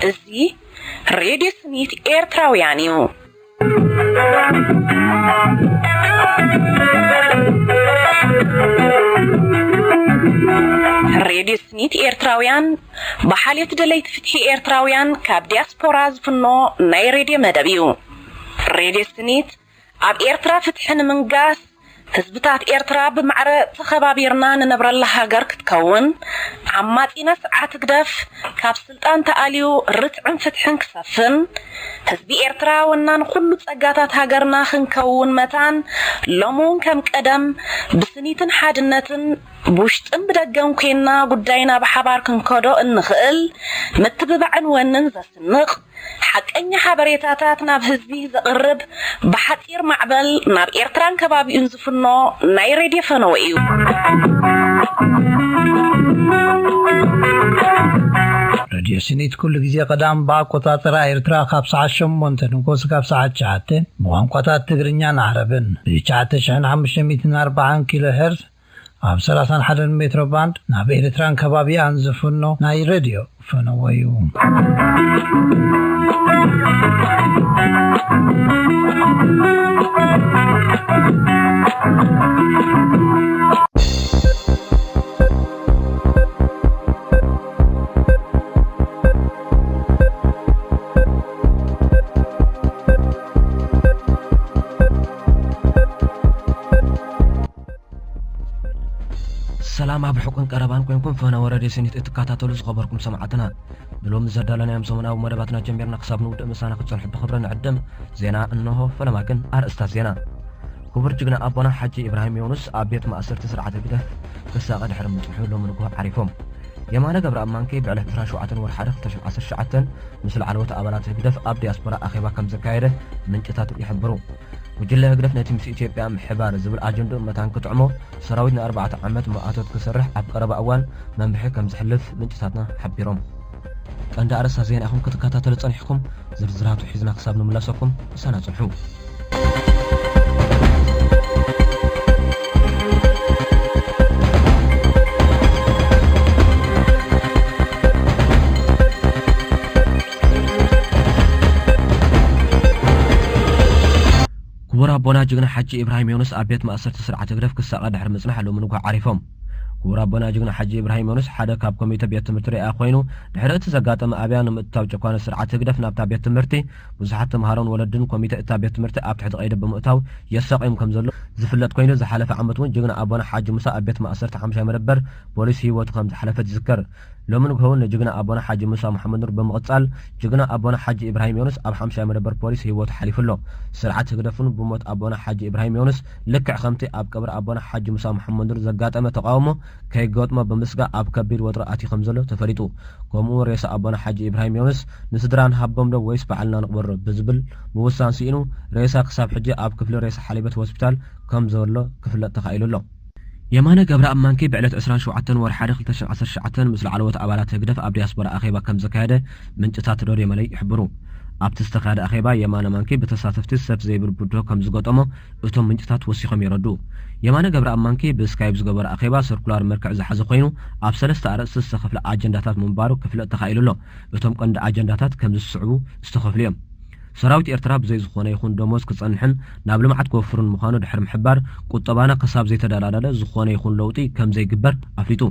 እዚ ሬድዮ ስኒት ኤርትራውያን እዩ። ሬድዮ ስኒት ኤርትራውያን ብሓልዮት ደለይቲ ፍትሒ ኤርትራውያን ካብ ዲያስፖራ ዝፍኖ ናይ ሬድዮ መደብ እዩ። ሬድዮ ስኒት ኣብ ኤርትራ ፍትሒ ንምንጋስ፣ ህዝብታት ኤርትራ ብማዕረ ተኸባቢርና ንነብረላ ሃገር ክትከውን፣ ዓማጺና ስርዓት ህግደፍ ካብ ስልጣን ተኣልዩ ርትዕን ፍትሕን ክሰፍን፣ ህዝቢ ኤርትራ ወናን ኩሉ ጸጋታት ሃገርና ክንከውን መታን፣ ሎሚ እውን ከም ቀደም ብስኒትን ሓድነትን ብውሽጥን ብደገን ኮይንና ጉዳይና ብሓባር ክንከዶ እንኽእል ምትብባዕን ወንን ዘስንቕ ሓቀኛ ሓበሬታታት ናብ ህዝቢ ዘቕርብ ብሓጺር ማዕበል ናብ ኤርትራን ከባቢኡን ዝፍኖ ናይ ሬድዮ ፈነወ እዩ። ሬድዮ ስኒት ኩሉ ግዜ ቀዳም ብኣቆጻጽራ ኤርትራ ካብ ሰዓት ሸሞንተ ንጎስ ካብ ሰዓት ትሽዓተ ብቋንቋታት ትግርኛን ዓረብን ብ ትሽዓተ ሽሕን ሓሙሽተ ሚእትን ኣርባዓን ኪሎ ሄርዝ ኣብ ሰላሳን ሓደን ሜትሮ ባንድ ናብ ኤርትራን ከባቢኣን ዝፍኖ ናይ ሬድዮ ፈነወ እዩ። ሰላም ኣብ ርሑቅን ቀረባን ኮንኩም ፈነወ ሬድዮ ስኒት እትከታተሉ ዝኸበርኩም ሰማዕትና፣ ብሎም ዘዳለናዮም ሰሙናዊ መደባትና ጀሚርና ክሳብ ንውድእ ምሳና ክትጸንሑ ብኽብሪ ንዕድም። ዜና እንሆ፣ ፈለማ ግን ኣርእስታት ዜና። ክቡር ጅግና ኣቦና ሓጂ ኢብራሂም ዮኑስ ኣብ ቤት ማእሰርቲ ስርዓት ህግደፍ ክሳቐ ድሕሪ ምጽንሑ ሎሚ ንግሆ ዓሪፎም። የማነ ገብረኣብ ማንኪ ብዕለት ዕስራን ሸውዓተን ወርሒ ሓደ ክልተ ሽሕን ዓሰርተ ትሽዓተ ምስ ላዕለዎት ኣባላት ህግደፍ ኣብ ዲያስፖራ ኣኼባ ከም ዘካየደ ምንጭታት ይሕብሩ። ጉጅለ ህግደፍ ነቲ ምስ ኢትዮጵያ ምሕባር ዝብል ኣጀንድኡ መታን ክጥዕሞ ሰራዊት ንኣርባዕተ ዓመት ማእቶት ክሰርሕ ኣብ ቀረባ እዋን መምርሒ ከም ዝሕልፍ ምንጭታትና ሓቢሮም። ቀንዲ ኣርእስታት ዜና ኢኹም ክትከታተሉ ጸኒሕኩም፣ ዝርዝራቱ ሒዝና ክሳብ ንምለሰኩም ምሳና ጽንሑ። ክቡር ኣቦና ጅግና ሓጂ ኢብራሂም ዮኑስ ኣብ ቤት ማእሰርቲ ስርዓት ህግደፍ ክሳቐ ድሕሪ ምጽናሕ ሎሚ ንግሆ ዓሪፎም። ክቡር ኣቦና ጅግና ሓጂ ኢብራሂም ዮኑስ ሓደ ካብ ኮሚተ ቤት ትምህርቲ ርኣ ኮይኑ፣ ድሕሪ እቲ ዘጋጠመ ኣብያ ንምእታው ጨኳኒ ስርዓት ህግደፍ ናብታ ቤት ትምህርቲ ብዙሓት ተምሃሮን ወለድን ኮሚተ እታ ቤት ትምህርቲ ኣብ ትሕቲ ቀይዲ ብምእታው የሳቕዮም ከም ዘሎ ዝፍለጥ ኮይኑ፣ ዝሓለፈ ዓመት እውን ጅግና ኣቦና ሓጂ ሙሳ ኣብ ቤት ማእሰርቲ ሓሙሻይ መደበር ፖሊስ ህይወቱ ከም ዝሓለፈት ይዝከር። ሎሚ ንግሆ እውን ንጅግና ኣቦና ሓጂ ሙሳ መሓመድ ኑር ብምቕጻል፣ ጅግና ኣቦና ሓጂ ኢብራሂም ዮኑስ ኣብ ሓምሻይ መደበር ፖሊስ ህይወቱ ሓሊፉ ኣሎ። ስርዓት ህግደፍ እውን ብሞት ኣቦና ሓጂ ኢብራሂም ዮኑስ ልክዕ ከምቲ ኣብ ቀብሪ ኣቦና ሓጂ ሙሳ መሓመድ ኑር ዘጋጠመ ተቓውሞ ከይገጥሞ ብምስጋእ ኣብ ከቢድ ወጥሪ ኣትዩ ከም ዘሎ ተፈሊጡ። ከምኡ እውን ሬሳ ኣቦና ሓጂ ኢብራሂም ዮኑስ ንስድራ ንሃቦም ዶ ወይስ ባዕልና ንቕበሮ ብዝብል ምውሳን ስኢኑ ሬሳ ክሳብ ሕጂ ኣብ ክፍሊ ሬሳ ሓሊበት ሆስፒታል ከም ዘሎ ክፍለጥ ተኻኢሉ ኣሎ። የማነ ገብረኣብ ማንኪ ብዕለት ዕስራን ሸውዓተን ወርሒ ሓደ ክልተ ሽሕን ዓሰርተ ትሽዓተ ምስ ላዕለዎት ኣባላት ህግደፍ ኣብ ዲያስፖራ ኣኼባ ከም ዘካየደ ምንጭታት ዶቼ ቬለ ይሕብሩ። ኣብቲ ዝተኻየደ ኣኼባ የማነ ማንኪ ብተሳተፍቲ ሰፍ ዘይብል ብድሆ ከም ዝገጠሞ እቶም ምንጭታት ወሲኾም የረድኡ። የማነ ገብረኣብ ማንኪ ብስካይፕ ዝገበሮ ኣኼባ ሰርኩላር መልክዕ ዝሓዘ ኮይኑ ኣብ ሰለስተ ኣርእስቲ ዝተኸፍለ ኣጀንዳታት ምንባሩ ክፍለጥ ተኻኢሉ ኣሎ። እቶም ቀንዲ ኣጀንዳታት ከምዚ ዝስዕቡ ዝተኸፍሉ እዮም። ሰራዊት ኤርትራ ብዘይ ዝኾነ ይኹን ደሞዝ ክጸንሕን ናብ ልምዓት ክወፍርን ምዃኑ ድሕሪ ምሕባር፣ ቁጠባና ክሳብ ዘይተደላደለ ዝኾነ ይኹን ለውጢ ከም ዘይግበር ኣፍሊጡ።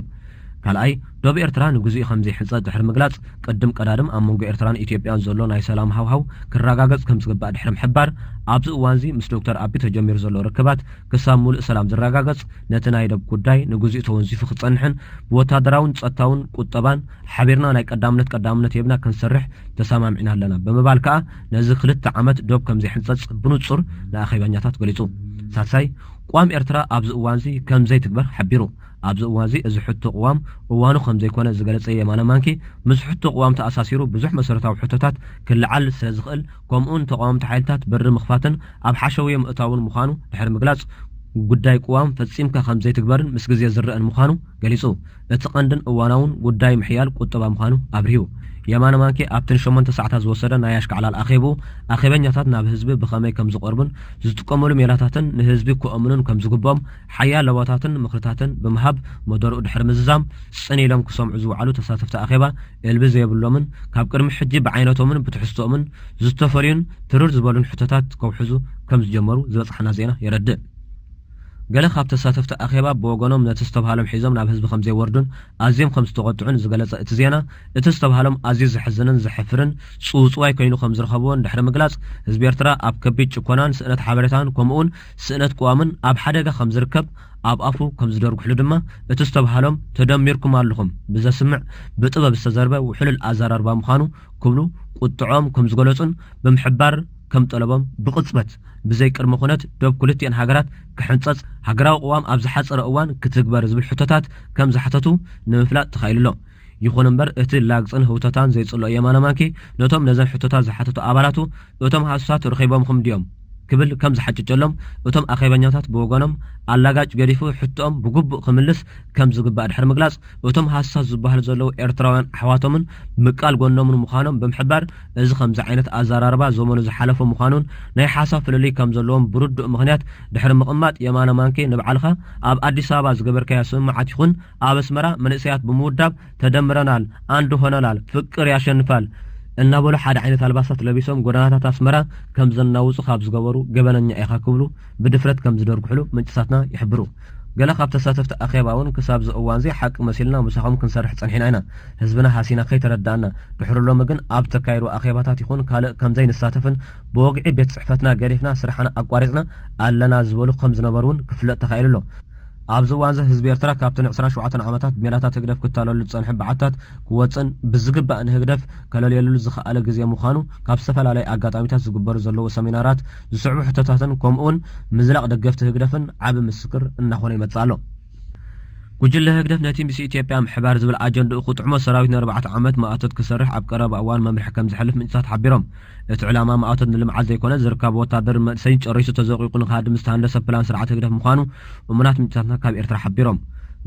ካልኣይ፣ ዶብ ኤርትራ ንግዚኡ ከም ዘይሕንጸጽ ድሕሪ ምግላጽ፣ ቅድም ቀዳድም ኣብ መንጎ ኤርትራን ኢትዮጵያን ዘሎ ናይ ሰላም ሃውሃው ክረጋገጽ ከም ዝግባእ ድሕሪ ምሕባር፣ ኣብዚ እዋንዚ ምስ ዶክተር ኣቢ ተጀሚሩ ዘሎ ርክባት ክሳብ ሙሉእ ሰላም ዝረጋገጽ፣ ነቲ ናይ ዶብ ጉዳይ ንግዚኡ ተወንዚፉ ክጸንሕን ብወታደራውን ጸጥታውን ቁጠባን ሓቢርና ናይ ቀዳምነት ቀዳምነት ሂብና ክንሰርሕ ተሰማሚዕና ኣለና ብምባል ከኣ ነዚ ክልተ ዓመት ዶብ ከም ዘይሕንጸጽ ብንጹር ንኣኼባኛታት ገሊጹ። ሳልሳይ፣ ቅዋም ኤርትራ ኣብዚ እዋንዚ ከም ዘይትግበር ሓቢሩ። ኣብዚ እዋንዚ እዚ ሕቶ ቅዋም እዋኑ ከም ዘይኮነ ዝገለጸ የማነ ማንኪ፣ ምስ ሕቶ ቅዋም ተኣሳሲሩ ብዙሕ መሰረታዊ ሕቶታት ክለዓል ስለ ዝኽእል፣ ከምኡውን ተቓወምቲ ሓይልታት በሪ ምኽፋትን ኣብ ሓሸውየ ምእታውን ምዃኑ ድሕሪ ምግላጽ፣ ጉዳይ ቅዋም ፈጺምካ ከም ዘይትግበርን ምስ ግዜ ዝረኣን ምዃኑ ገሊጹ። እቲ ቀንድን እዋናውን ጉዳይ ምሕያል ቁጠባ ምዃኑ ኣብሪሁ። የማነ ማንኪ ኣብተን ሸሞንተ ሰዓታት ዝወሰደ ናይ ኣሽካዕላል ኣኼብኡ፣ ኣኼበኛታት ናብ ህዝቢ ብኸመይ ከም ዝቐርቡን ዝጥቀሙሉ ሜላታትን ንህዝቢ ክእምኑን ከም ዝግብኦም፣ ሓያል ለበዋታትን ምኽርታትን ብምሃብ፣ መደርኡ ድሕሪ ምዝዛም፣ ጽን ኢሎም ክሰምዑ ዝወዓሉ ተሳተፍቲ ኣኼባ፣ እልቢ ዘየብሎምን ካብ ቅድሚ ሕጂ ብዓይነቶምን ብትሕዝቶኦምን ዝተፈልዩን ትርር ዝበሉን ሕቶታት ከውሕዙ ከም ዝጀመሩ ዝበጽሓና ዜና የረድእ። ገለ ካብ ተሳተፍቲ ኣኼባ ብወገኖም ነቲ ዝተባህሎም ሒዞም ናብ ህዝቢ ከም ዘይወርዱን ኣዝዮም ከም ዝተቖጥዑን ዝገለጸ እቲ ዜና፣ እቲ ዝተባህሎም ኣዝዩ ዘሕዝንን ዘሕፍርን ጽውጽዋይ ኮይኑ ከም ዝረኸብዎ እንድሕሪ ምግላጽ፣ ህዝቢ ኤርትራ ኣብ ከቢድ ጭኮናን ስእነት ሓበሬታን ከምኡውን ስእነት ቅዋምን ኣብ ሓደጋ ከም ዝርከብ ኣብ ኣፉ ከም ዝደርጉሕሉ ድማ፣ እቲ ዝተባህሎም ተደሚርኩም ኣለኹም ብዘስምዕ ብጥበብ ዝተዘርበ ውሕሉል ኣዘራርባ ምዃኑ ክብሉ ቁጥዖም ከም ዝገለጹን ብምሕባር፣ ከም ጠለቦም ብቕጽበት ብዘይ ቅድመ ኩነት ዶብ ክልቲኤን ሃገራት ክሕንጸጽ፣ ሃገራዊ ቅዋም ኣብ ዝሓጸረ እዋን ክትግበር ዝብል ሕቶታት ከም ዝሓተቱ ንምፍላጥ ተኻኢሉ ኣሎ። ይኹን እምበር፣ እቲ ላግጽን ህውተታን ዘይጽልኦ የማነ ማንኪ፣ ነቶም ነዘን ሕቶታት ዝሓተቱ ኣባላቱ፣ እቶም ሃሱሳት ረኺቦምኹም ድዮም? ክብል ከም ዝሓጨጨሎም፣ እቶም ኣኼበኛታት ብወገኖም፣ ኣላጋጭ ገዲፉ ሕቶኦም ብግቡእ ክምልስ ከም ዝግባእ ድሕሪ ምግላጽ፣ እቶም ሃሱሳት ዝበሃሉ ዘለዉ ኤርትራውያን ኣሕዋቶምን ምቃል ጎኖምን ምዃኖም ብምሕባር፣ እዚ ከምዚ ዓይነት ኣዘራርባ ዘመኑ ዝሓለፎ ምዃኑን ናይ ሓሳብ ፍልልይ ከም ዘለዎም ብርዱእ ምኽንያት ድሕሪ ምቕማጥ፣ የማነ ማንኪ ንባዕልኻ ኣብ ኣዲስ ኣበባ ዝገበርካዮ ስምምዓት ይኹን ኣብ ኣስመራ መንእሰያት ብምውዳብ፣ ተደምረናል፣ ኣንድ ሆነናል፣ ፍቅር ያሸንፋል እናበሉ ሓደ ዓይነት ኣልባሳት ለቢሶም ጎደናታት ኣስመራ ከም ዘናውጹ ካብ ዝገበሩ ገበነኛ ኢኻ ክብሉ ብድፍረት ከም ዝደርጉሕሉ ምንጭታትና ይሕብሩ። ገለ ካብ ተሳተፍቲ ኣኼባ እውን ክሳብ እዚ እዋንዚ ሓቂ መሲልና ምሳኹም ክንሰርሕ ጸኒሕና ኢና። ህዝብና ሃሲና ከይተረዳእና፣ ድሕሪ ሎሚ ግን ኣብ ተካይዶ ኣኼባታት ይኹን ካልእ ከም ዘይንሳተፍን ብወግዒ ቤት ጽሕፈትና ገዲፍና ስራሕና ኣቋሪጽና ኣለና ዝበሉ ከም ዝነበሩ እውን ክፍለጥ ተኻኢሉ ኣሎ። ኣብዚ እዋንዚ ህዝቢ ኤርትራ ካብተን ዕስራን ሸውዓተን ዓመታት ብሜላታት ህግደፍ ክታለሉ ዝጸንሐ በዓታት ክወጽእን ብዝግባእ ንህግደፍ ከለልየሉ ዝኸኣለ ግዜ ምዃኑ ካብ ዝተፈላለየ ኣጋጣሚታት ዝግበሩ ዘለዉ ሰሚናራት፣ ዝስዕቡ ሕቶታትን ከምኡውን ምዝላቕ ደገፍቲ ህግደፍን ዓቢ ምስክር እናኾነ ይመጽእ ኣሎ። ጉጅለ ህግደፍ ነቲ ምስ ኢትዮጵያ ምሕባር ዝብል ኣጀንድኡ ክጥዕሞ ሰራዊት ንኣርባዕተ ዓመት ማእቶት ክሰርሕ ኣብ ቀረባ እዋን መምርሒ ከም ዘሕልፍ ምንጭታት ሓቢሮም። እቲ ዕላማ ማእቶት ንልምዓት ዘይኮነ ዝርካብ ወታደርን መንእሰይን ጨሪሱ ተዘቂቑ ንክሃድም ዝተሃንደሰ ፕላን ስርዓት ህግደፍ ምዃኑ እሙናት ምንጭታትና ካብ ኤርትራ ሓቢሮም።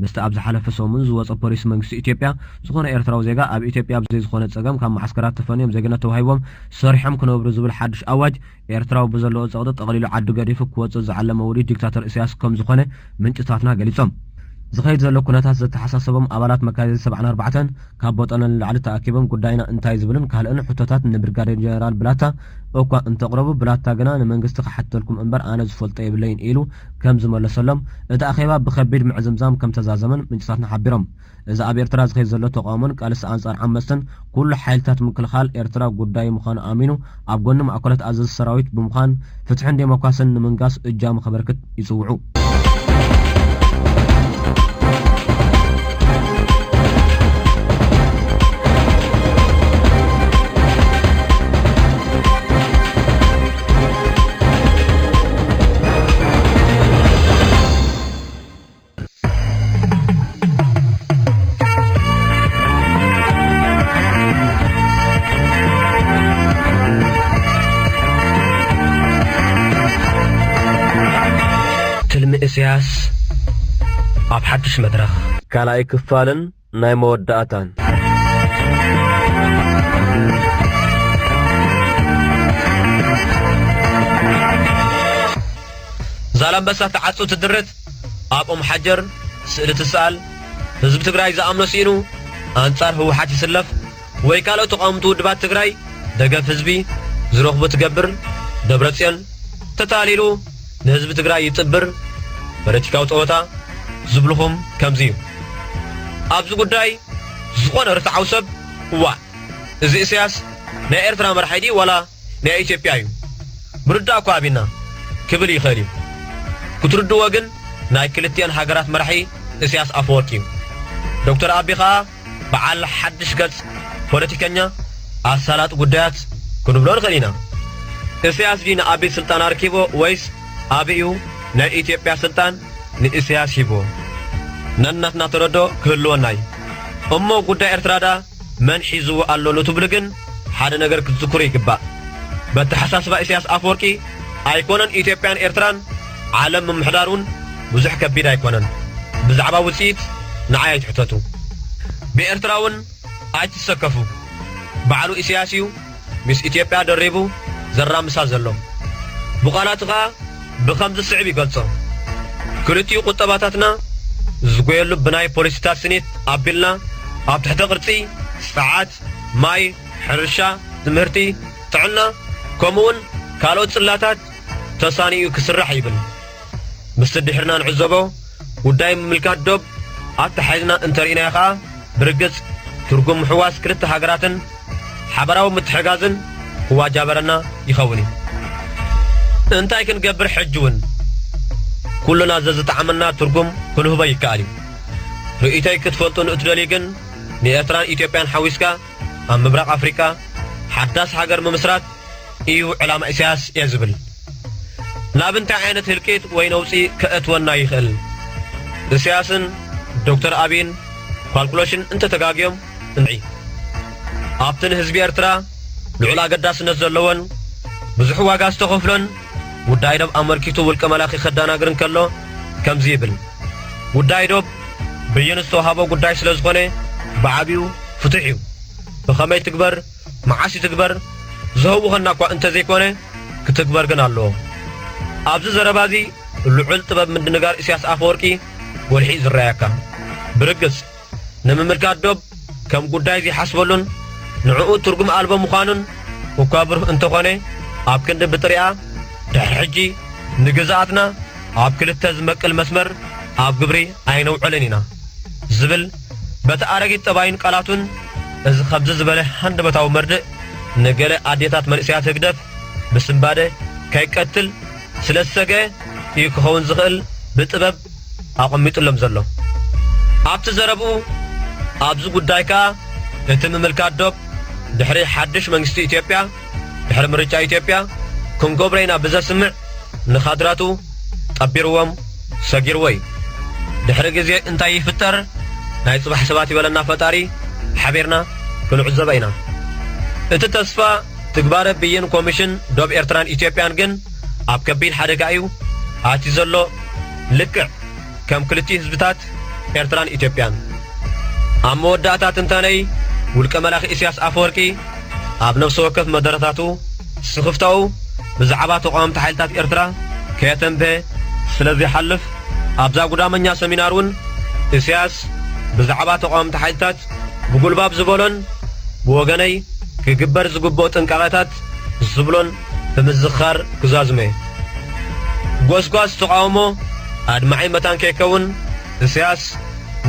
ምስቲ ኣብ ዝሓለፈ ሰሙን ዝወጸ ፖሊሲ መንግስቲ ኢትዮጵያ፣ ዝኾነ ኤርትራዊ ዜጋ ኣብ ኢትዮጵያ ብዘይ ዝኾነ ጸገም ካብ መዓስከራት ተፈንዮም ዜግነት ተዋሂቦም ሰሪሖም ክነብሩ ዝብል ሓድሽ ኣዋጅ፣ ኤርትራዊ ብዘለዎ ጸቕጢ ጠቕሊሉ ዓዱ ገዲፉ ክወጽእ ዝዓለመ ውዲት ዲክታተር ኢሳያስ ከም ዝኾነ ምንጭታትና ገሊጾም። ዝኸይድ ዘሎ ኩነታት ዘተሓሳሰቦም ኣባላት መካይን ሰብዓን ኣርባዕተን ካብ ቦጠነ ንላዕሊ ተኣኪቦም ጉዳይና እንታይ ዝብልን ካልእን ሕቶታት ንብርጋዴር ጀነራል ብላታ እኳ እንተቕረቡ፣ ብላታ ግና ንመንግስቲ ክሓተልኩም እምበር ኣነ ዝፈልጦ የብለይን ኢሉ ከም ዝመለሰሎም፣ እቲ ኣኼባ ብኸቢድ ምዕዝምዛም ከም ተዛዘመን ምንጭታትና ሓቢሮም። እዚ ኣብ ኤርትራ ዝኸይድ ዘሎ ተቓውሞን ቃልሲ ኣንጻር ዓመጽትን ኩሉ ሓይልታት ምክልኻል ኤርትራ ጉዳይ ምዃኑ ኣሚኑ፣ ኣብ ጎኒ ማእከላት ኣዘዝቲ ሰራዊት ብምዃን ፍትሕን ዴሞክራስን ንምንጋስ እጃሙ ከበርክት ይጽውዑ። ትልሚ ኢሳያስ ኣብ ሓድሽ መድረኽ። ካልኣይ ክፋልን ናይ መወዳእታን። ዛላምበሳ ተዓጹ ትድርት፣ ኣብ ኦም ሓጀር ስእሊ ትስኣል፣ ህዝቢ ትግራይ ዝኣምኖ ስኢኑ ኣንጻር ህወሓት ይስለፍ፣ ወይ ካልኦት ተቓወምቲ ውድባት ትግራይ ደገፍ ህዝቢ ዝረኽቡ ትገብር፣ ደብረጽዮን ተታሊሉ ንህዝቢ ትግራይ ይጥብር፣ ፖለቲካዊ ጸወታ ዝብልኹም ከምዚ እዩ። ኣብዚ ጉዳይ ዝኾነ ርትዓዊ ሰብ፣ እዋእ፣ እዚ ኢሳያስ ናይ ኤርትራ መራሒ ድዩ ዋላ ናይ ኢትዮጵያ እዩ? ምርዳእ እኳ ኣቢና ክብል ይኽእል እዩ። ክትርድዎ ግን ናይ ክልቲአን ሃገራት መራሒ ኢሳያስ ኣፈወርቂ እዩ። ዶክተር ኣቢ ኸኣ በዓል ሓድሽ ገጽ ፖለቲከኛ ኣሳላጢ ጉዳያት ክንብሎ ንኽእል ኢና። ኢሳያስ ድዩ ንኣቢ ስልጣን ኣርኪቦ ወይስ ኣቢ እዩ ናይ ኢትዮጵያ ስልጣን ንኢሳያስ ሂብዎ? ነናትና ተረድኦ ክህልወና እዩ። እሞ ጉዳይ ኤርትራ ደኣ መን ሒዝዎ ኣሎ ንትብሉ ግን ሓደ ነገር ክትዝክሩ ይግባእ። በተሓሳስባ ኢሳያስ ኣፈወርቂ ኣይኮነን ኢትዮጵያን ኤርትራን ዓለም ምምሕዳር እውን ብዙሕ ከቢድ ኣይኮነን። ብዛዕባ ውጽኢት ንዓይ ኣይትሕተቱ። ብኤርትራ እውን ኣይትሰከፉ። ባዕሉ ኢሳያስ እዩ ምስ ኢትዮጵያ ደሪቡ ዘራምሳ ዘሎ። ብቓላቱ ኸኣ ብኸምዚ ዝስዕብ ይገልጾ። ክልቲኡ ቁጠባታትና ዝጎየሉ ብናይ ፖሊሲታት ስኒት ኣቢልና ኣብ ትሕተ ቅርጺ፣ ጸዓት፣ ማይ፣ ሕርሻ፣ ትምህርቲ፣ ጥዕና፣ ከምኡውን ካልኦት ጽላታት ተሳኒኡ ክስራሕ ይብል። ምስቲ ድሕርና ንዕዘቦ ጉዳይ ምምልካት ዶብ ኣተሓሒዝና እንተርኢናዮ ኸኣ ብርግጽ ትርጉም ምሕዋስ ክልተ ሃገራትን ሓበራዊ ምትሕጋዝን ክዋጃበረና ይኸውን እዩ። እንታይ ክንገብር ሕጂ እውን ኩልና ዘዝጠዓመና ትርጉም ክንህቦ ይከኣል እዩ። ርእይቶይ ክትፈልጡ ንእትደልዩ ግን ንኤርትራን ኢትዮጵያን ሓዊስካ ኣብ ምብራቕ ኣፍሪቃ ሓዳስ ሃገር ምምስራት እዩ ዕላማ ኢሳያስ እየ ዝብል። ናብ እንታይ ዓይነት ህልቂት ወይ ነውጺ ከእትወና ይኽእል? ኢሳያስን ዶክተር ኣብይን ካልኩሌሽን እንተተጋግዮም እንዒ። ኣብቲ ንህዝቢ ኤርትራ ልዑል ኣገዳስነት ዘለዎን ብዙሕ ዋጋ ዝተኸፍሎን ጉዳይ ዶብ ኣመልኪቱ ውልቀ መላኺ ከዳናግር እንከሎ ከምዚ ይብል። ጉዳይ ዶብ ብይን ዝተዋሃቦ ጉዳይ ስለ ዝኾነ ብዓቢኡ ፍቱሕ እዩ። ብኸመይ ትግበር፣ መዓስ ይትግበር ዝህውኸና እኳ እንተዘይኮነ ክትግበር ግን ኣለዎ። ኣብዚ ዘረባ እዚ ልዑል ጥበብ ምድንጋር ኢሳያስ ኣፈወርቂ ጎልሒ እዩ ዝረኣየካ። ብርግጽ ንምምልካት ዶብ ከም ጉዳይ ዘይሓስበሉን ንዕኡ ትርጉም ኣልቦ ምዃኑን እኳ ብሩህ እንተኾነ ኣብ ክንዲ ብጥሪኣ ድሕሪ ሕጂ ንግዝኣትና ኣብ ክልተ ዝመቅል መስመር ኣብ ግብሪ ኣይነውዕልን ኢና ዝብል በቲ ኣረጊት ጠባይን ቃላቱን እዚ ከምዚ ዝበለ ሃንደበታዊ መርድእ ንገለ ኣዴታት መንእሰያት ህግደፍ ብስንባደ ከይቀትል ስለ ዝሰግአ እዩ ክኸውን ዝኽእል ብጥበብ ኣቐሚጡሎም ዘሎ። ኣብቲ ዘረብኡ ኣብዚ ጉዳይ ከኣ እቲ ምምልካት ዶብ ድሕሪ ሓድሽ መንግስቲ ኢትዮጵያ ድሕሪ ምርጫ ኢትዮጵያ ክንገብሮ ኢና ብዘስምዕ ንኻድራቱ ጠቢርዎም ሰጊርዎ እዩ። ድሕሪ ግዜ እንታይ ይፍጠር ናይ ጽባሕ ሰባት ይበለና ፈጣሪ ሓቢርና ክንዕዘቦ ኢና። እቲ ተስፋ ትግባረ ብይን ኮሚሽን ዶብ ኤርትራን ኢትዮጵያን ግን ኣብ ከቢድ ሓደጋ እዩ ኣትዩ ዘሎ። ልክዕ ከም ክልቲኡ ህዝብታት ኤርትራን ኢትዮጵያን። ኣብ መወዳእታ ትንታነይ ውልቀ መላኺ ኢሳያስ ኣፈወርቂ ኣብ ነፍሲ ወከፍ መደረታቱ ስኽፍታኡ ብዛዕባ ተቓወምቲ ሓይልታት ኤርትራ ከየተንብሀ ስለ ዘይሓልፍ ኣብዛ ጉዳመኛ ሰሚናር እውን ኢሳያስ ብዛዕባ ተቓወምቲ ሓይልታት ብጉልባብ ዝበሎን ብወገነይ ክግበር ዝግብኦ ጥንቃቐታት ዝብሎን ብምዝኻር ክዛዝመ። ጎስጓስ ተቓውሞ ኣድማዒ መታን ከይከውን ኢሳያስ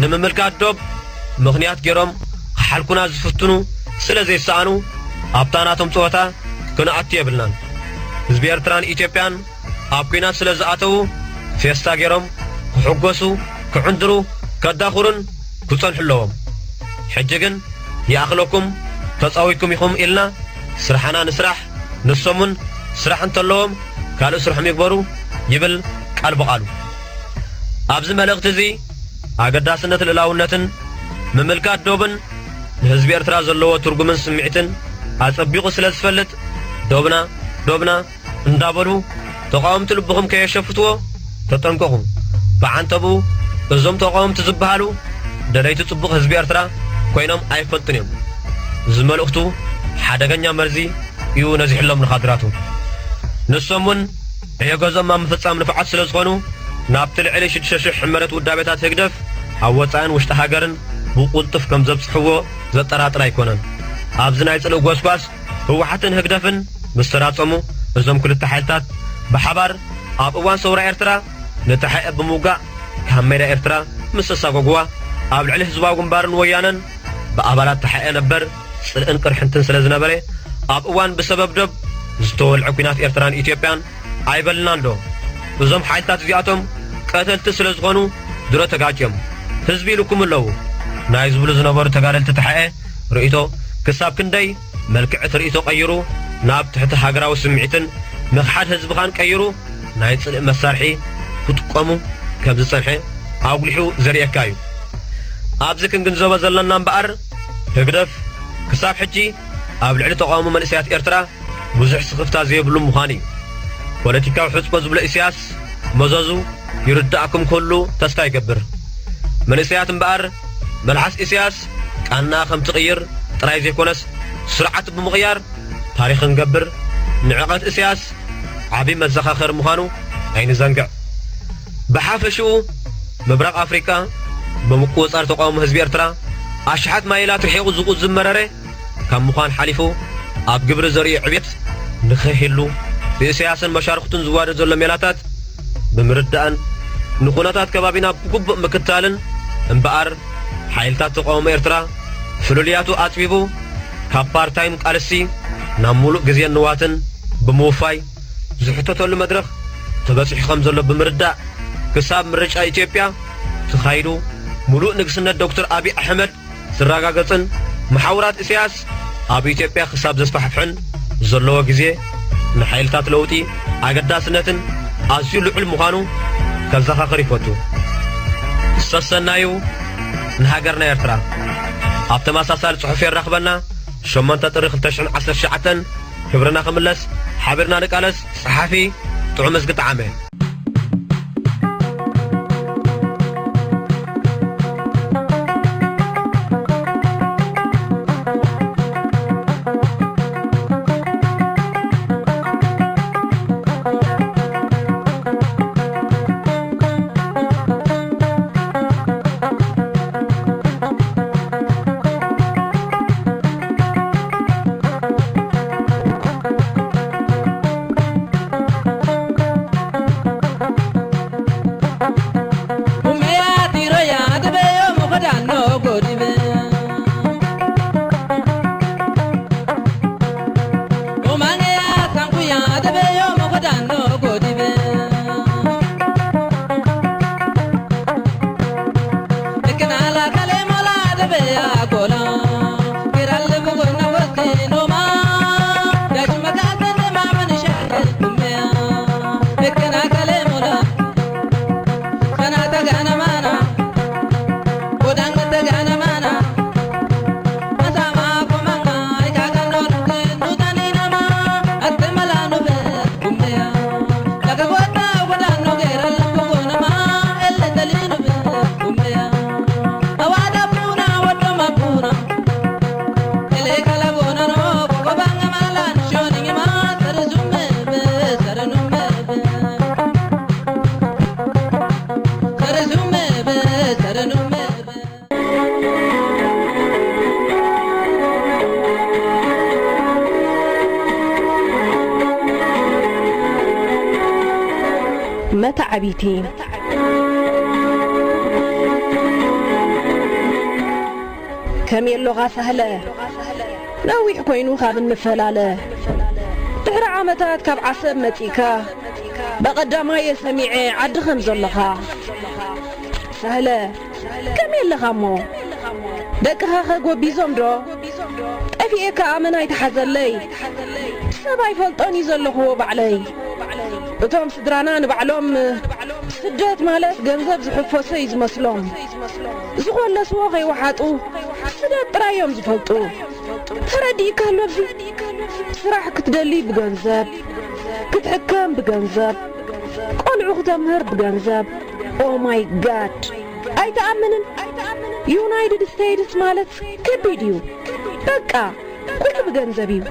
ንምምልካት ዶብ ምኽንያት ገይሮም ክሓልኩና ዝፍትኑ ስለ ዘይሰኣኑ ኣብታ ናቶም ጸወታ ክንኣቱ የብልናን። ህዝቢ ኤርትራን ኢትዮጵያን ኣብ ኲናት ስለ ዝኣተዉ ፌስታ ገይሮም ክሕጎሱ፣ ክዕንድሩ፣ ከዳኹሩን ክጸንሑ ኣለዎም። ሕጂ ግን ይኣኽለኩም ተጻዊኩም ኢኹም ኢልና ስራሕና ንስራሕ፣ ንሶም እውን ስራሕ እንተለዎም ካልእ ስርሖም ይግበሩ ይብል ቃል ብቓሉ። ኣብዚ መልእኽቲ እዚ ኣገዳስነት ልእላውነትን ምምልካት ዶብን ንህዝቢ ኤርትራ ዘለዎ ትርጉምን ስምዒትን ኣጸቢቑ ስለ ዝፈልጥ ዶብና ዶብና እንዳበሉ ተቓወምቲ ልብኹም ከየሸፍትዎ ተጠንቀቑ። ብዓንተብኡ እዞም ተቓወምቲ ዝበሃሉ ደለይቲ ጽቡቕ ህዝቢ ኤርትራ ኮይኖም ኣይፈልጡን እዮም። እዚ መልእኽቱ ሓደገኛ መርዚ እዩ ነዚሕሎም ንኻድራቱ። ንሶም እውን ዕዮ ገዝኦም ኣብ ምፍጻም ንፉዓት ስለ ዝኾኑ ናብቲ ልዕሊ ሽዱሽተ ሽሕ ሕመረት ውዳቤታት ህግደፍ ኣብ ወጻእን ውሽጢ ሃገርን ብቕልጡፍ ከም ዘብጽሕዎ ዘጠራጥር ኣይኮነን። ኣብዚ ናይ ጽልኢ ጎስጓስ ህወሓትን ህግደፍን ምስ ተራጸሙ እዞም ክልተ ሓይልታት ብሓባር ኣብ እዋን ሰውራ ኤርትራ ንተሓኤ ብምውጋእ ካብ ሜዳ ኤርትራ ምስ ተሳጎግዋ ኣብ ልዕሊ ህዝባዊ ግንባርን ወያነን ብኣባላት ተሓኤ ነበር ጽልእን ቅርሕንትን ስለ ዝነበረ ኣብ እዋን ብሰበብ ዶብ ዝተወልዐ ኲናት ኤርትራን ኢትዮጵያን ኣይበልናን ዶ? እዞም ሓይልታት እዚኣቶም ቀተልቲ ስለ ዝኾኑ ድሮ ተጋጭዮም ህዝቢ ኢልኩም ኣለዉ ናይ ዝብሉ ዝነበሩ ተጋደልቲ ተሓኤ ርእይቶ ክሳብ ክንደይ መልክዕ እቲ ርእይቶ ቀይሩ ናብ ትሕቲ ሃገራዊ ስምዒትን ምኽሓድ ህዝብኻን ቀይሩ ናይ ጽልኢ መሳርሒ ክጥቀሙ ከም ዝጸንሐ ኣጉሊሑ ዘርእየካ እዩ። ኣብዚ ክንግንዘቦ ዘለና እምበኣር ህግደፍ ክሳብ ሕጂ ኣብ ልዕሊ ተቓውሞ መንእሰያት ኤርትራ ብዙሕ ስኽፍታ ዘይብሉ ምዃኑ እዩ። ፖለቲካዊ ሕጽቦ ዝብሎ ኢሳያስ መዘዙ ይርዳእኩም ክህሉ ተስፋ ይገብር። መንእሰያት እምበኣር መልሓስ ኢሳያስ ቃና ከም ትቕይር ጥራይ ዘይኮነስ ስርዓት ብምቕያር ታሪኽ ክንገብር ንዕቐት እስያስ ዓቢ መዘኻኸሪ ምዃኑ ኣይንዘንግዕ። ብሓፈሽኡ ምብራቕ ኣፍሪቃ ብምቁጽጻር ተቃውሞ ህዝቢ ኤርትራ ኣሽሓት ማይላት ርሒቑ ዝቑዝም መረረ ካብ ምዃን ሓሊፉ ኣብ ግብሪ ዘርእዮ ዕብየት ንኸይህሉ ብእስያስን መሻርኽቱን ዝዋደድ ዘሎ ሜላታት ብምርዳእን ንኹነታት ከባቢና ብግቡእ ምክታልን እምበኣር ሓይልታት ተቃውሞ ኤርትራ ፍልልያቱ ኣጽቢቡ ካብ ፓርታይም ቃልሲ ናብ ሙሉእ ግዜን ንዋትን ብምውፋይ ዝሕተተሉ መድረኽ ተበጺሑ ከም ዘሎ ብምርዳእ ክሳብ ምርጫ ኢትዮጵያ ተኻይዱ ሙሉእ ንግስነት ዶክተር ኣብይ ኣሕመድ ዝረጋገጽን መሓውራት እስያስ ኣብ ኢትዮጵያ ክሳብ ዘስፋሕፍሕን ዘለዎ ግዜ ንሓይልታት ለውጢ ኣገዳስነትን ኣዝዩ ልዑል ምዃኑ ከዘኻኽር ይፈቱ። ሰሰናዩ ንሃገርና ኤርትራ። ኣብ ተመሳሳሊ ጽሑፍ የራኽበና። ሸሞንተ ጥሪ ክልተ ሽሕን ዓሰርተ ትሽዓተን ክብርና ክምለስ ሓቢርና ንቃለስ። ጸሓፊ ጥዑም እዝጊ ጠዓመ። መተዓቢቲ። ከመይ ኣሎኻ ሳህለ? ነዊሕ ኮይኑ ካብ እንፈላለ። ድሕሪ ዓመታት ካብ ዓሰብ መጺእካ፣ ብቐዳማየ ሰሚዐ ዓዲ ከም ዘሎኻ። ሳህለ፣ ከመይ ኣለኻ እሞ? ደቅኻ ከ ጎቢዞም ዶ? ጠፊኤ ከኣ መን ኣይተሓዘለይ? ሰብ ኣይፈልጦን እዩ ዘለኽዎ ባዕለይ። እቶም ስድራና ንባዕሎም ስደት ማለት ገንዘብ ዝሕፈሶ እዩ ዝመስሎም። ዝኾለስዎ ከይወሓጡ ስደት ጥራይ እዮም ዝፈልጡ። ተረዲእካ ኣሎ እዚ? ስራሕ ክትደሊ ብገንዘብ፣ ክትሕከም ብገንዘብ፣ ቆልዑ ክተምህር ብገንዘብ። Oh my God! ኣይትኣምንን? ዩናይትድ ስቴትስ ማለት ከቢድ እዩ። በቃ ኩሉ ብገንዘብ እዩ።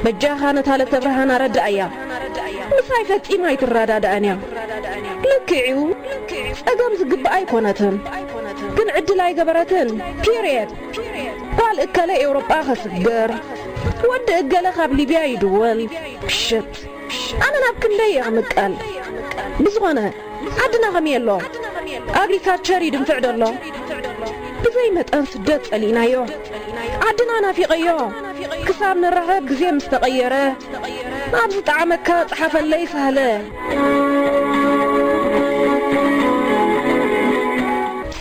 በጃኻ ነታ ለተብርሃን ኣረድኣያ። ምሳይ ፈጺማ ኣይትረዳድኣን እያ። ልክዕ እዩ፣ ጸገም ዝግብኣ ኣይኮነትን፣ ግን ዕድል ኣይገበረትን። ፒርየድ። ጓል እከለ ኤውሮጳ ከስግር፣ ወዲ እገለ ካብ ሊብያ ይድወል። ሽት፣ ኣነ ናብ ክንደይ እየ ክምቀል? ብዝኾነ፣ ዓድና ከመይ ኣሎ? ኣግሪካልቸር ይድንፍዕ ደሎ? ብዘይ መጠን ስደት ጸሊእናዮ። ዓድና ናፊቐዮ። ክሳብ ንራኸብ ግዜ ምስ ተቐየረ፣ ናብ ዝጠዓመካ ጸሓፈለይ ሳህለ።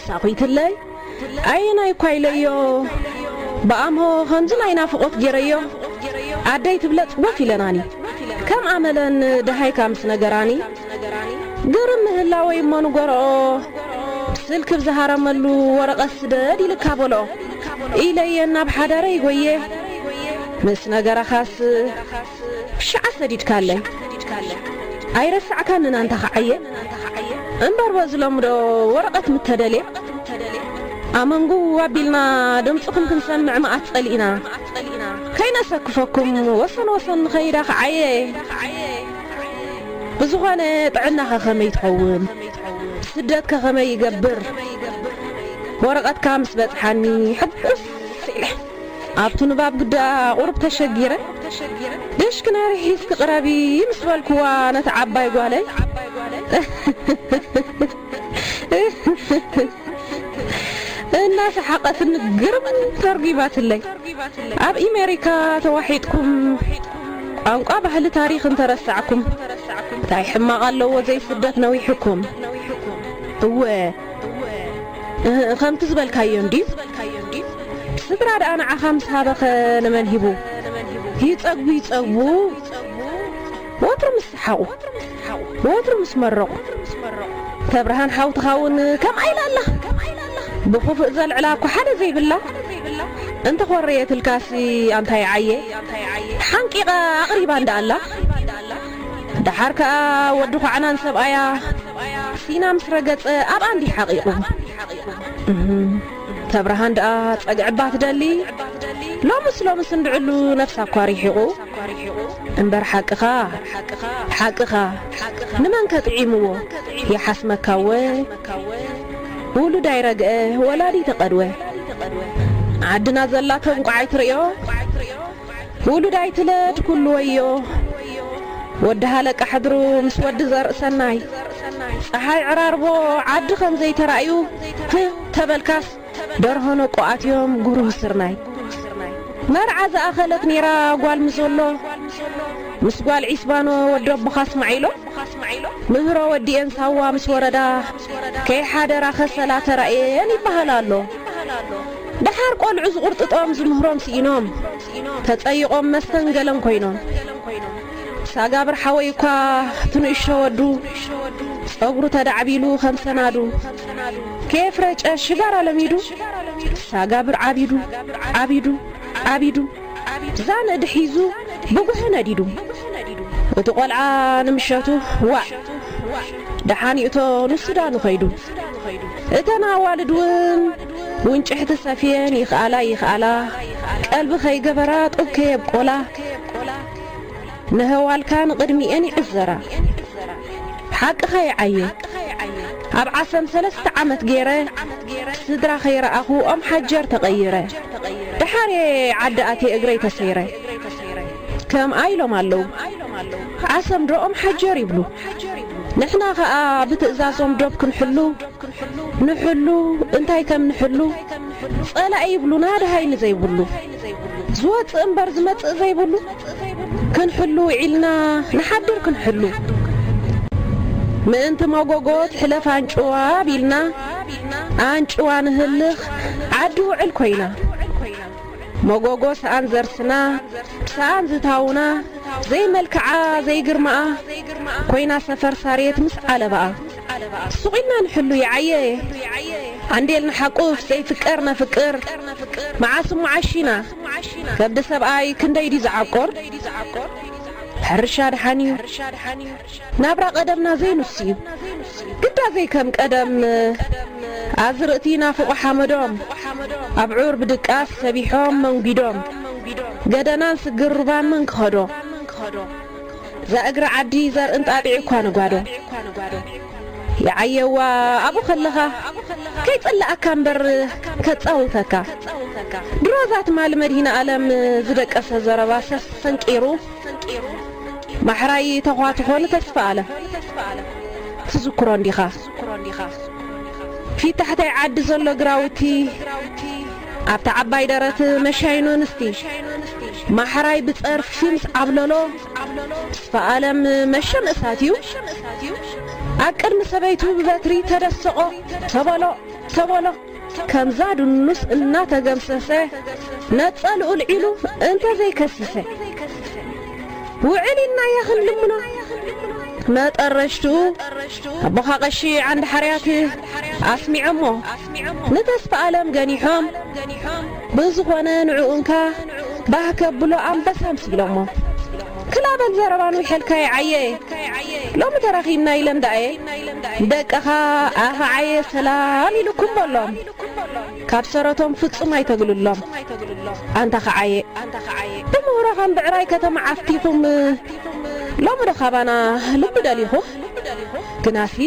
ሳኺትለይ? ኣየናይ እኳ ኢለዮ፣ ብኣምሆ ከምዚ ናይ ናፍቖት ገይረዮ። ኣደይ ትብለጽ ወፍ ኢለናኒ። ከም ኣመለን ደሃይካ ምስ ነገራኒ፣ ግርም ምህላወይ እሞ ንጎረኦ፣ ስልክ ብዝሃረመሉ ወረቐት ስደድ ኢልካ በሎ ኢለየን ናብ ሓዳረይ ጎየ። ምስ ነገረኻስ ሽዓ ሰዲድካለይ። ኣይረሳዕካንን ኣንታ ኸዓየ። እምበር በዚ ሎሚ ዶ ወረቐት ምተደልየ? ኣመንጉ ኣቢልና ድምፅኹም ክንሰምዕ መኣት ጸሊእና። ከይነሰክፈኩም ወሰን ወሰን ንኸይዳ ከዓየ። ብዝኾነ ጥዕናኸ ከመይ ትኸውን? ስደትከ ከመይ ይገብር? ወረቐትካ ምስ በጽሓኒ ሕጉስ ኢለ። ኣብቲ ንባብ ግዳ ቁሩብ ተሸጊረ። ድሽክነሪ ሒዝኪ ቅረቢ ምስ በልኩዋ ነቲ ዓባይ ጓለይ እናሰሓቐትኒ ግርም ተርጒባትለይ። ኣብ ኢሜሪካ ተዋሒጥኩም ቋንቋ፣ ባህሊ፣ ታሪኽ እንተረሳዕኩም እንታይ ሕማቕ ኣለዎ ዘይስደት ነዊሕኩም? እወ፣ እህ፣ ከምቲ ዝበልካዮ እንድዩ። ስድራ ደኣ ንዓኻ ምስ ሃበኸ ንመን ሂቡ? ይጸግቡ ይጸግቡ፣ ወትሩ ምስ ሰሓቑ፣ ወትሩ ምስ መረቑ። ተብርሃን ሓውትኻ እውን ከምኣ ኢላ ኣላ። ብኽፉእ ዘልዕላ እኮ ሓደ ዘይብላ። እንተኾረየትልካሲ ኣንታይ ዓየ? ሓንቂቓ ኣቕሪባ እንዳ ኣላ። ደሓር ከኣ ወዲ ኳዕናን ሰብኣያ ሲና ምስ ረገጸ ኣብኣ እንዲህ ሓቒቑ። እህ፣ ተብርሃን ደኣ ጸግዕባ ትደሊ። ሎምስ ሎምስ እንድዕሉ ነፍሳ እኳ ሪሒቑ። እምበር ሓቅኻ፣ ሓቅኻ፣ ንመንከ ጥዒምዎ? ይሓስመካ እወ። ውሉድ ኣይረግአ፣ ወላዲ ተቐድወ። ዓድና ዘላ ተንቋዓይ ትርእዮ፣ ውሉድ ኣይትለድ ኩሉ ወዮ። ወዲ ሃለቃ ሕድሩ ምስ ወዲ ዘርእሰናይ፣ ጸሓይ ዕራርቦ ዓዲ ከም ዘይተራእዩ፣ ህ ተበልካስ፣ ደርሆ ነቆ ኣትዮም ጉሩህ ስርናይ። መርዓ ዝኣኸለት ኔራ ጓል ምዞሎ፣ ምስ ጓል ዒስባኖ ወዲ ኣቦኻ እስማዒሎ። ምህሮ ወዲኤን ሳዋ ምስ ወረዳ፣ ከይሓደራ ከሰላ ተራእየን ይበሃል ኣሎ። ደሓር ቆልዑ ዝቑርጥጦም ዝምህሮም ስኢኖም፣ ተጸይቖም መስተንገለን ኮይኖም። ሳጋብር ሓወይ እኳ እቲ ንእሾ ወዱ፣ ጸጉሩ ተዳዕቢሉ ከም ሰናዱ፣ ከየፍረጨ ሽጋራ ለሚዱ፣ ሳጋብር ዓቢዱ፣ ዓቢዱ፣ ዓቢዱ፣ ዛንእዲ ሒዙ ብጉሆ ነዲዱ። እቲ ቆልዓ ንምሸቱ ዋዕ ደሓን ይእቶ ንሱዳኑ ከይዱ። እተን ኣዋልድ እውን ውንጭሕቲ ሰፍየን ይኽኣላ ይኽኣላ፣ ቀልቢ ከይገበራ ጡብ ከየብቆላ፣ ንህዋልካ ንቕድሚኤን ይዕዘራ። ሓቅኻ ይዓየ። ኣብ ዓሰም ሰለስተ ዓመት ገይረ፣ ስድራ ከይረኣኹ ኦም ሓጀር ተቐይረ። ደሓር እየ ዓዲ ኣትየ እግረይ ተሰይረ። ከምኣ ኢሎም ኣለዉ። ዓሰም ዶ ኦም ሓጀር ይብሉ። ንሕና ኸኣ ብትእዛዞም ዶብ ክንሕሉ፣ ንሕሉ፣ እንታይ ከም ንሕሉ፣ ጸላኢ ይብሉና ደሃይ ንዘይብሉ። ዝወጽእ እምበር ዝመጽእ ዘይብሉ፣ ክንሕሉ ውዒልና ንሓድር ክንሕሉ። ምእንቲ መጎጎ ትሕለፍ ኣንጭዋ ቢልና፣ ኣንጭዋ ንህልኽ ዓዲ ውዕል ኮይና። መጎጎ ሰኣን ዘርስና፣ ሰኣን ዝታውና፣ ዘይመልክዓ ዘይግርማኣ ኮይና ሰፈር ሳሬት ምስ ዓለባኣ። ሱቕ ኢልና ንሕሉ ይዓየ፣ ዓንዴል ንሓቁፍ ዘይፍቀር ነፍቅር። መዓስ እሞ ዓሺና፣ ከብዲ ሰብኣይ ክንደይ ድዩ ዝዓቁር? ሕርሻ ደሓን እዩ፣ ናብራ ቀደምና ዘይንሱ እዩ። ግዳ ዘይከም ቀደም ኣዝርእቲ ናፍቑ ሓመዶም፣ ኣብዑር ብድቃስ ሰቢሖም መንጒዶም፣ ገደናን ስግር ሩባን መን ክኸዶ? እዛ እግሪ ዓዲ ዘርእን ጣጢዑ እኳ ነጓዶ። ይዓየዋ ኣብኡ ከለኻ፣ ከይጽላኣካ እምበር ከጻውተካ። ድሮ እዛ ትማሊ መድሂነ ኣለም ዝደቀሰ ዘረባ ሰሰንቂሩ፣ ማሕራይ ተዃትኾ ንተስፋ ኣለም። ትዝክሮ እንዲኻ? ፊት ታሕታይ ዓዲ ዘሎ ግራውቲ፣ ኣብታ ዓባይ ደረት መሻይኖ ኣንስቲ፣ ማሕራይ ብጸርፊ ምስ ዓብለሎ፣ ተስፋ ኣለም መሸም እሳት እዩ። ኣብ ቅድሚ ሰበይቱ ብበትሪ ተደሰቆ፣ ተበሎ፣ ተበሎ። ከምዛ ድኑስ እናተገምሰሰ፣ ነጸልኡ ልዒሉ እንተ ዘይከሲሰ። ውዕል ኢልና እያ ክንልምኖ። መጠረሽቱ ኣቦኻ ቀሺ ዓንዲ ሓርያት ኣስሚዖሞ፣ ንተስፋ ኣለም ገኒሖም። ብዝኾነ ንዕኡ እንካ ባህ ከብሎ ኣንበሳ ኣምሲሎሞ። ክላ ኣበል ዘረባ ንውሐልካ ይዓየ። ሎሚ ተራኺብና ኢለን ደኣየ። ደቅኻ ኣኸዓየ ሰላም ኢሉኩም በሎም። ካብ ሰረቶም ፍጹም ኣይተግልሎም። ኣንታ ኸዓየ፣ ብምህሮኻን ብዕራይ ከተማ ዓፍቲኹም፣ ሎሚ ዶ ካባና ልቢ ደሊኹ? ግናሲ፣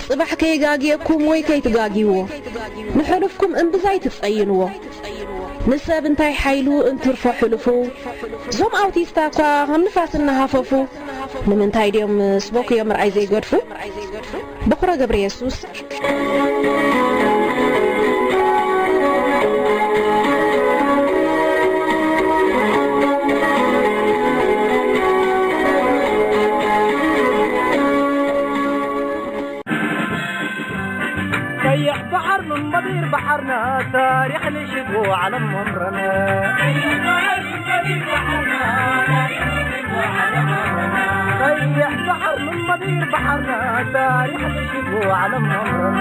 ጽባሕ ከይጋግየኩም ወይ ከይትጋግይዎ፣ ንሕሉፍኩም እምብዛ ኣይትጸይንዎ። ንሰብ እንታይ ሓይሉ እንትርፎ ሕሉፉ። እዞም ኣውቲስታ እኳ ከም ንፋስ እናሃፈፉ፣ ንምንታይ ድዮም ስበኩ እዮም ርኣይ ዘይገድፉ? በኹረ ገብረ የሱስ። ቀይሕ ባሕር ምን በዲር ባሕርና ታሪኽ ንሽጉ ዓለም መምረና። ቀይሕ ባሕር ምን በዲር ባሕርና ታሪኽ ንሽጉ ዓለም መምረና።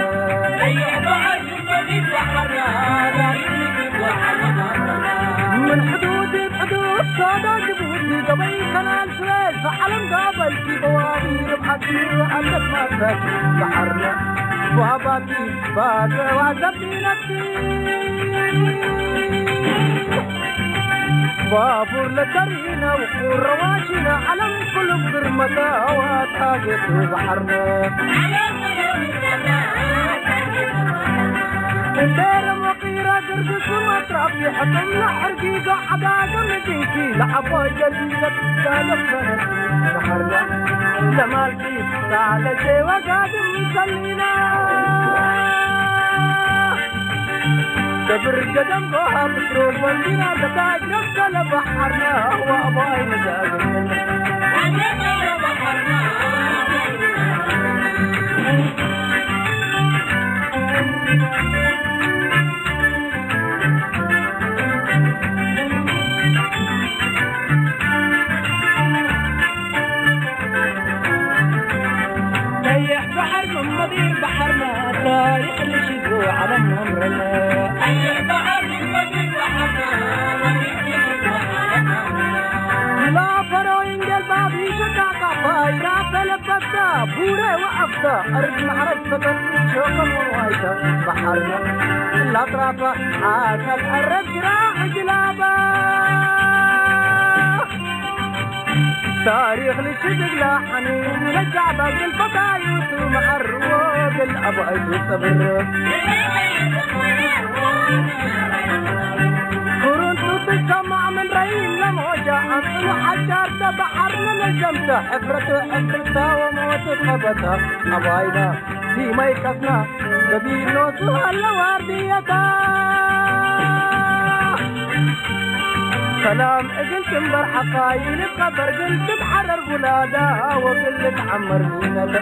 ምን ሕዱድ ሕዱድ ሳዳ ጅቡቲ ገበይ ከናል ስዌዝ ዓለም ጋበልቲ በዋዲ ርብዓት ዓለም ማሰት ባሕርና ባባቲ ባገዋ ዘቢነቲ ባቡር ለተሪና ውቁር ረዋሽና ዓለም ኩሉ ግርመታ ዋታ ጌቱ ባሕርና። እንዴረ መቂራ ግርግሱ መትራፊ ሕጥምና ሕርጊጋ ዓጋገ ምድንኪ ለዓባይ ገሊዘት ጋለፈነ ባሕርና። ለማልኪ ሳለሴ ወጋድም ሰሊና። ክብር ገደም ጎሃ ብትሮ ወንዲና ተታጅ ነፍሰ ለባሕርና ወአባይ ነዛግብና። ቀይሕ ባሕር ምን በዲር ባሕርና ታሪኽ ንሽጉ ዓለም መምረና። ላፈሮ ኢንጌል ባቢ ሸቃቃ ባይራ ፈለበታ ቡረ ወአፍታ ኣርግ ማዕረግ ፈተን ሸቀም ወዋይታ ባሕርና። ላጥራፋ ዓካል ኣረግ ግራ ሕጅላባ ታሪኽ ልሽግላ ሓኒ ለጃዕባ ግልፈታዩቱ መዓርዎ ግል ኣባይቱ ጸብር። ኩሩንቱ ትሰማዕ ምን ረይም ለሞጃ ኣንጽኑ ሓጫርተ ባሕር ንመጀምተ ሕፍረቱ ዕፍርታ ወሞቱ ኸበታ ኣባይና ዲማይ ከፍና ገቢኖቱ ሃለ ዋርድየታ። ሰላም እግል ትንበር ሓፋይ ልትቀበር ግን ትትሓረር ጉላዳ ወግል ልትዓመር ሚነተ።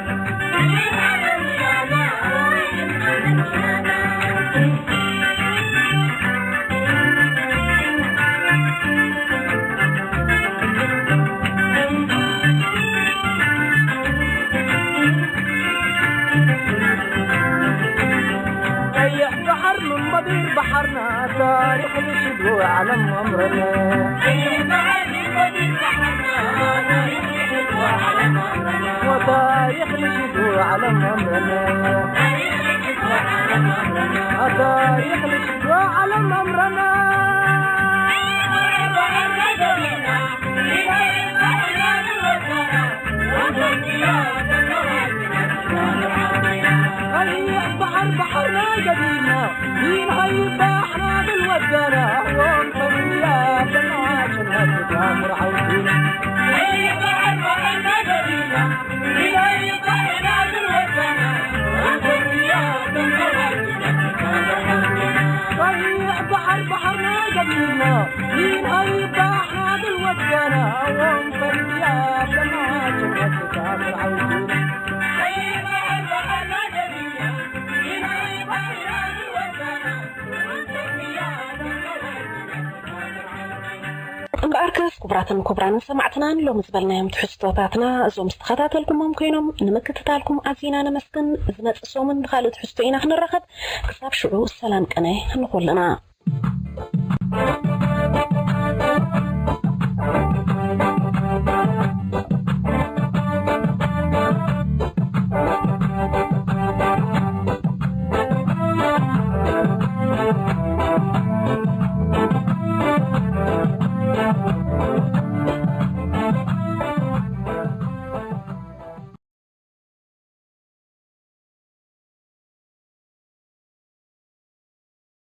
ቀይሕ ባሕር ምን በዲር ባሕርና ታሪኽ ንሽዱ ዓለም መምረና። ወታሪኽ ንሽዱ ዓለም መምረና። ታሪኽ ንሽዱ ዓለም መምረና። ቀይሕ ባሕር ባሕርና ገዲና ይንኸይድ ባሕርና ብልወደና ወንፈንያ ተናጭነት ታምር ዓውዲና። ቀይሕ ባሕር ባሕርና ገዲና ይንኸይድ ባሕርና ብልወደና ወንፈንያ ተናጭነት ታምር ዓውዲና። እምበኣርከስ ክቡራትን ክቡራንን ሰማዕትናን ሎሚ ዝበልናዮም ትሕዝቶታትና እዞም ዝተኸታተልኩሞም ኮይኖም ንምክትታልኩም ኣዚና ነመስግን። ዝመጽእ ሰሙን ብኻልእ ትሕዝቶ ኢና ክንራኸብ። ክሳብ ሽዑ ሰላም ቅነ ንኹልና።